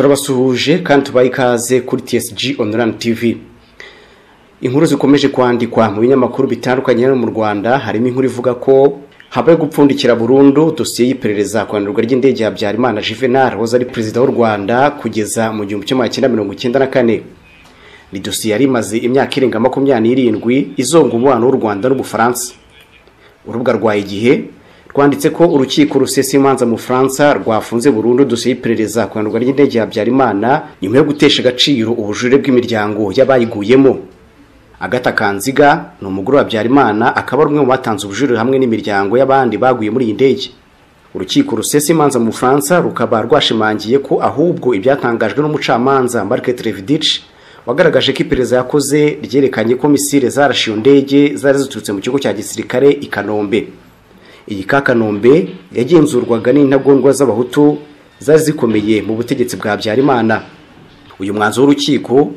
Turabasuhuje kandi tubaye ikaze kuri TSG Online TV. Inkuru zikomeje kwandikwa mu binyamakuru bitandukanye hano mu Rwanda, harimo inkuru ivuga ko habaye gupfundikira burundu dosiye y'iperereza ku ihanurwa ry'indege ya Habyarimana Juvenal wahoze ari perezida w'u Rwanda kugeza mu 1994. Ni dosiye yari imaze imyaka irenga 27 izonga umubano w'u Rwanda n'Ubufaransa. Urubuga rwa Igihe rwanditse ko urukiko rusesa imanza mu Bufaransa rwafunze burundu dosiye y'iperereza ku ihanurwa ry'indege ya Habyarimana nyuma yo gutesha agaciro ubujurire bw'imiryango y'abayiguyemo. Agatha Kanziga ni umugore wa Habyarimana, akaba ari umwe mu batanze ubujurire hamwe n'imiryango y'abandi baguye muri iyi ndege. Urukiko rusesa imanza mu Bufaransa rukaba rwashimangiye ko ahubwo ibyatangajwe n'umucamanza Marc Trévidic wagaragaje ko iperereza yakoze ryerekanye ko misile zarashe iyo ndege zari ziturutse mu kigo cya gisirikare i Kanombe. Iyi ka Kanombe yagenzurwaga n'intagondwa z'Abahutu zari zikomeye mu butegetsi bwa Habyarimana. Uyu mwanzuro w'urukiko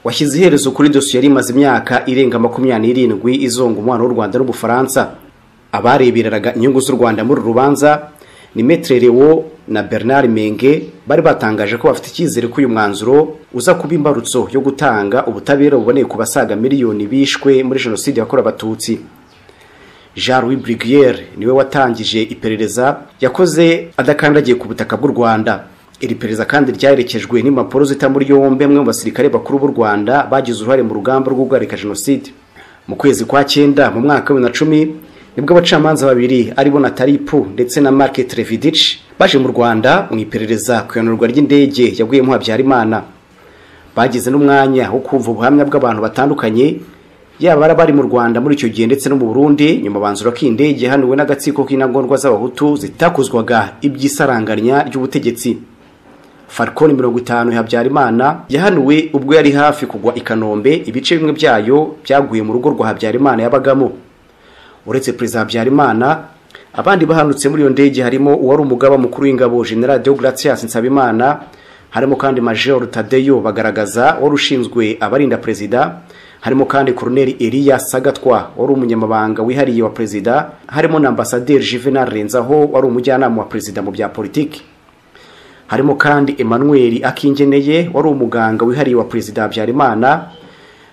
washyize iherezo kuri dosiye yari imaze imyaka irenga 27 izonga umubano w'u Rwanda n'Ubufaransa. Abarebereraga inyungu z'u Rwanda muri uru rubanza ni Maître Léo na Bernard Menge, bari batangaje ko bafite icyizere ko uyu mwanzuro uza kuba imbarutso yo gutanga ubutabera buboneye ku basaga miliyoni bishwe muri jenoside yakorewe Abatutsi. Jean-Louis Bruguière niwe watangije iperereza yakoze adakandagiye ku butaka bw'u Rwanda. Iri perereza kandi ryaherekejwe n'impapuro zita muri yombi amwe mu basirikare bakuru b'u Rwanda bagize uruhare mu rugamba rwo guhagarika jenoside. Mu kwezi kwa 9 mu mwaka wa 2010 nibwo abacamanza babiri aribo Nathalie Poux ndetse na Marc Trévidic baje mu Rwanda mu iperereza ku ihanurwa ry'indege yaguyemo Habyarimana. Bagize n'umwanya wo kumva ubuhamya bw'abantu batandukanye, yaba bari mu Rwanda muri icyo gihe ndetse no mu Burundi, nyuma banzura ko indege yahanuwe n'agatsiko k'intagondwa z'Abahutu zitakozwaga iby'isaranganya ry'ubutegetsi. Falcon 50 ya Habyarimana yahanuwe ubwo yari hafi kugwa i Kanombe, ibice bimwe byayo byaguye mu rugo rwa Habyarimana yabagamo. Uretse Perezida Habyarimana, abandi bahanutse muri iyo ndege harimo uwari umugaba mukuru w'ingabo General Deogratias Nsabimana, harimo kandi Major Tadeyo Bagaragaza wari ushinzwe abarinda perezida, harimo kandi Colonel Eliya Sagatwa wari umunyamabanga wihariye wa perezida, harimo na Ambassadeur Juvenal Renzaho wari umujyanama wa perezida mu bya politiki. Harimo kandi Emmanuel Akingeneye wari umuganga wihariye wa perezida Habyarimana,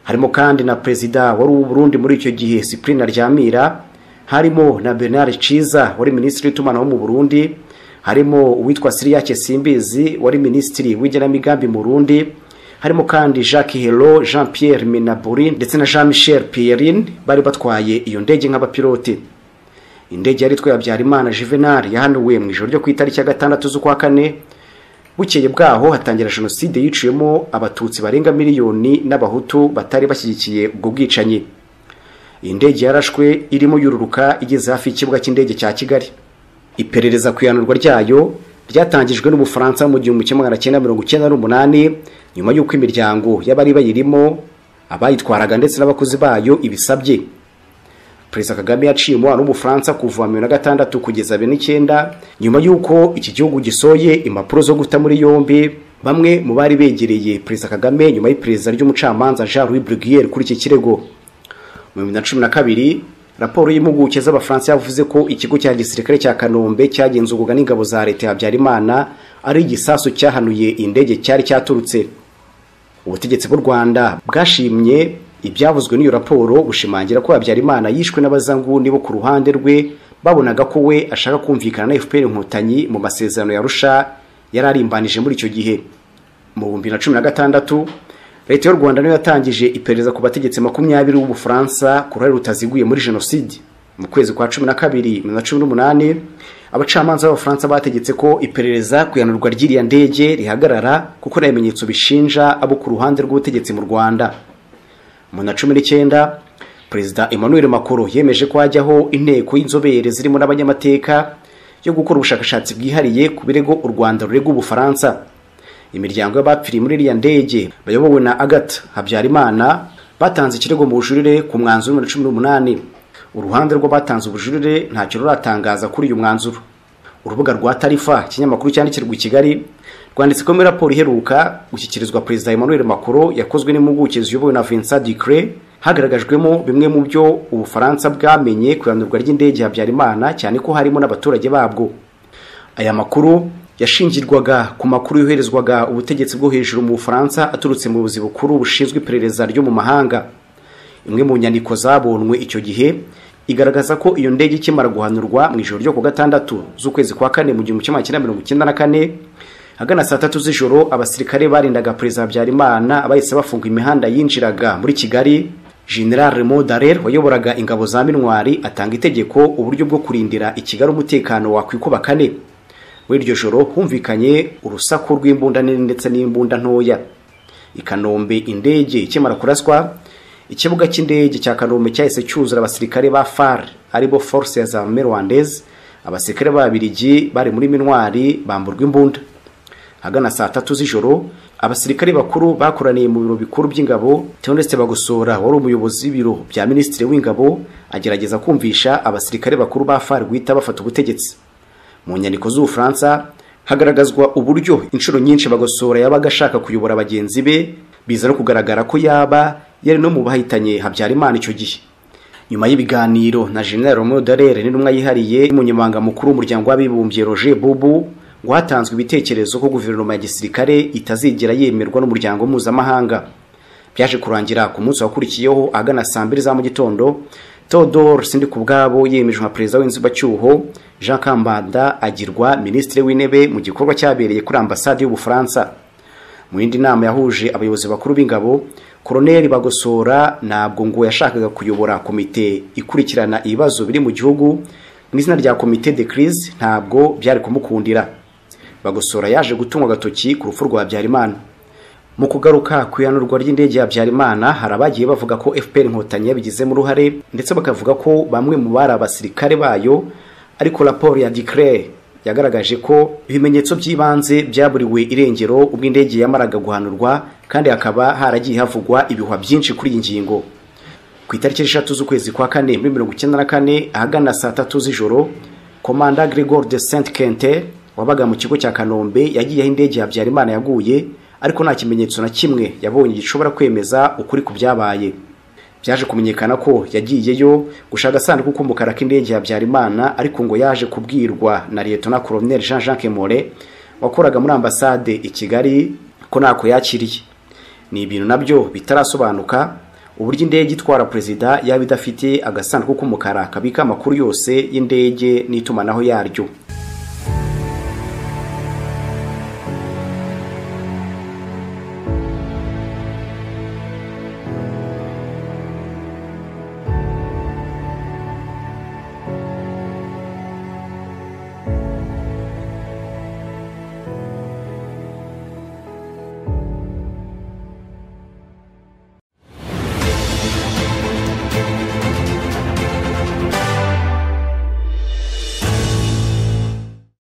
harimo kandi na perezida wari uw'u Burundi muri icyo gihe Cyprien Ntaryamira, harimo na Bernard Ciza wari minisitiri w'itumanaho mu Burundi, harimo uwitwa Cyriaque Simbizi wari minisitiri w'igenamigambi mu Burundi, harimo kandi Jacques Hello, Jean Pierre Minaburi ndetse na Jean Michel Pierrin bari batwaye iyo ndege nk'abapilote. Indege yari itwaye Habyarimana Juvenal yahanuwe mu ijoro ryo ku itariki ya 6 z'ukwa 4. Bukeye bwaho hatangira jenoside yiciyemo Abatutsi barenga miliyoni n'Abahutu batari bashyigikiye ubwo bwicanyi. Iyi ndege yarashwe irimo yururuka igeze hafi y'ikibuga cy'indege cya Kigali. Iperereza ku ihanurwa ryayo ryatangijwe n'Ubufaransa mu 1998 nyuma y'uko imiryango y'abari bayirimo, abayitwaraga ndetse n'abakozi bayo ibisabye. Perezida Kagame yaciye umubano w'Ubufaransa kuva mu 2006 kugeza 2009 nyuma y'uko iki gihugu gisoye impapuro zo guta muri yombi bamwe mu bari begereye Perezida Kagame nyuma y'iperereza ry'umucamanza Jean-Louis Bruguière kuri iki kirego. Mu 2012 raporo y'impuguke z'Abafaransa yavuze ko ikigo cya gisirikare cya Kanombe cyagenzurwaga n'ingabo za leta ya Habyarimana ari igisasu cyahanuye indege cyari cyaturutse. Ubutegetsi bw'u Rwanda bwashimye ibyavuzwe n'iyo raporo, bushimangira ko Habyarimana yishwe n'abazanguni bo ku ruhande rwe babonaga ko we ashaka kumvikana na FPR Inkotanyi mu masezerano ya Arusha yari arimbanije muri icyo gihe. Mu 2016 leta y'u Rwanda niyo yatangije iperereza ku bategetsi 20 b'Ubufaransa ku ruhare rutaziguye muri jenoside. Mu kwezi kwa 12 2018 abacamanza b'Abafaransa bategetse ko iperereza ku ihanurwa ry'iriya ndege rihagarara kuko nta bimenyetso bishinja abo ku ruhande rw'ubutegetsi mu Rwanda. Mu 2019 Perezida Emmanuel Macron yemeje ko hajyaho inteko y'inzobere zirimo n'abanyamateka yo gukora ubushakashatsi bwihariye ku birego u Rwanda rurega Ubufaransa. Imiryango y'abapfiriye muri iriya ndege bayobowe na Agathe Habyarimana batanze ikirego mu bujurire ku mwanzuro wa 2018. Uruhande rw'abatanze ubujurire ntacyo ruratangaza kuri uyu mwanzuro. Urubuga rwa Tarifa, ikinyamakuru cyandikirwa i Kigali, rwanditse ko muri raporo iheruka gushyikirizwa Perezida Emmanuel Macron yakozwe n'impuguke ziyobowe na Vincent Ducret, hagaragajwemo bimwe mu byo Ubufaransa bwamenye ku ihanurwa ry'indege ya Habyarimana, cyane ko harimo n'abaturage babwo. Aya makuru Yashingirwaga ku makuru yoherezwaga ubutegetsi bwo hejuru mu Bufaransa aturutse mu buyobozi bukuru bushinzwe iperereza ryo mu mahanga. Imwe mu nyandiko zabonwe icyo gihe igaragaza ko iyo ndege ikimara guhanurwa mu ijoro ryo ku gatandatu z'ukwezi kwa kane mu 1994 ahagana saa 3 z'ijoro, abasirikare barindaga Perezida Habyarimana bahise bafunga imihanda yinjiraga muri Kigali. General Raymond Dallaire wayoboraga ingabo za Mintwari atanga itegeko uburyo bwo kurindira i Kigali umutekano wakwikuba kane. Muri iryo joro humvikanye urusaku rw'imbunda nini ndetse n'imbunda ntoya. I Kanombe indege ikimara kuraswa, ikibuga cy'indege cya Kanombe cyahise cyuzura abasirikare ba FAR, aribo Forces Armées Rwandaises. Abasirikare b'Ababiligi bari muri Mintwari bamburwa imbunda. Ahagana saa 3 z'ijoro abasirikare bakuru bakoraniye mu biro bikuru by'ingabo. Theoneste Bagosora wari umuyobozi w'ibiro bya Minisitiri w'Ingabo agerageza kumvisha abasirikare bakuru ba FAR guhita bafata ubutegetsi. Mu nyandiko z'Ubufaransa hagaragazwa uburyo inshuro nyinshi Bagosora yabaga ashaka kuyobora bagenzi be, biza no kugaragara ko yaba yari no mu bahitanye Habyarimana icyo gihe. Nyuma y'ibiganiro na General Raymond Dallaire n'intumwa yihariye y'umunyamabanga mukuru w'umuryango w'abibumbye Roger Bubu, ngo hatanzwe ibitekerezo ko guverinoma ya gisirikare itazigera yemerwa n'umuryango mpuzamahanga. Byaje kurangira ku munsi wakurikiyeho ahagana saa 2 za mu gitondo, Theodore Sindikubwabo yemejwe nka perezida w'inzibacyuho, Jean Kambanda agirwa minisitiri w'intebe mu gikorwa cyabereye kuri ambasade y'Ubufaransa. Mu yindi nama yahuje abayobozi bakuru b'ingabo, Colonel Bagosora ntabwo ngo yashakaga kuyobora komite ikurikirana ibibazo biri mu gihugu mu izina rya komite de crise, ntabwo byari kumukundira. Bagosora yaje gutungwa agatoki ku rupfu rwa Habyarimana. Mu kugaruka ku ihanurwa ry'indege ya Habyarimana, hari abagiye bavuga ko FPR Inkotanyi yabigizemo uruhare, ndetse bakavuga ko bamwe mu bari abasirikare bayo, ariko raporo ya Duclert yagaragaje ko ibimenyetso by'ibanze byaburiwe irengero ubwo indege yamaraga guhanurwa, kandi hakaba haragiye havugwa ibihuha byinshi kuri iyi ngingo. Ku itariki 3 z'ukwezi kwa kane muri 1994 ahagana saa 3 z'ijoro, Komanda Gregor de Saint-Quentin wabaga mu kigo cya Kanombe yagiye aho indege ya Habyarimana yaguye, ariko nta kimenyetso na kimwe yabonye gishobora kwemeza ukuri ku byabaye. Byaje kumenyekana ko yagiyeyo gushaka agasanduku k'umukara k'indege ya Habyarimana, ariko ngo yaje kubwirwa na Lieutenant Colonel Jean-Jacques Moret wakoraga muri ambasade i Kigali ko ntako yakiriye. Ni ibintu nabyo bitarasobanuka uburyo indege itwara perezida yaba idafite agasanduku k'umukara kabika amakuru yose y'indege n'itumanaho yaryo.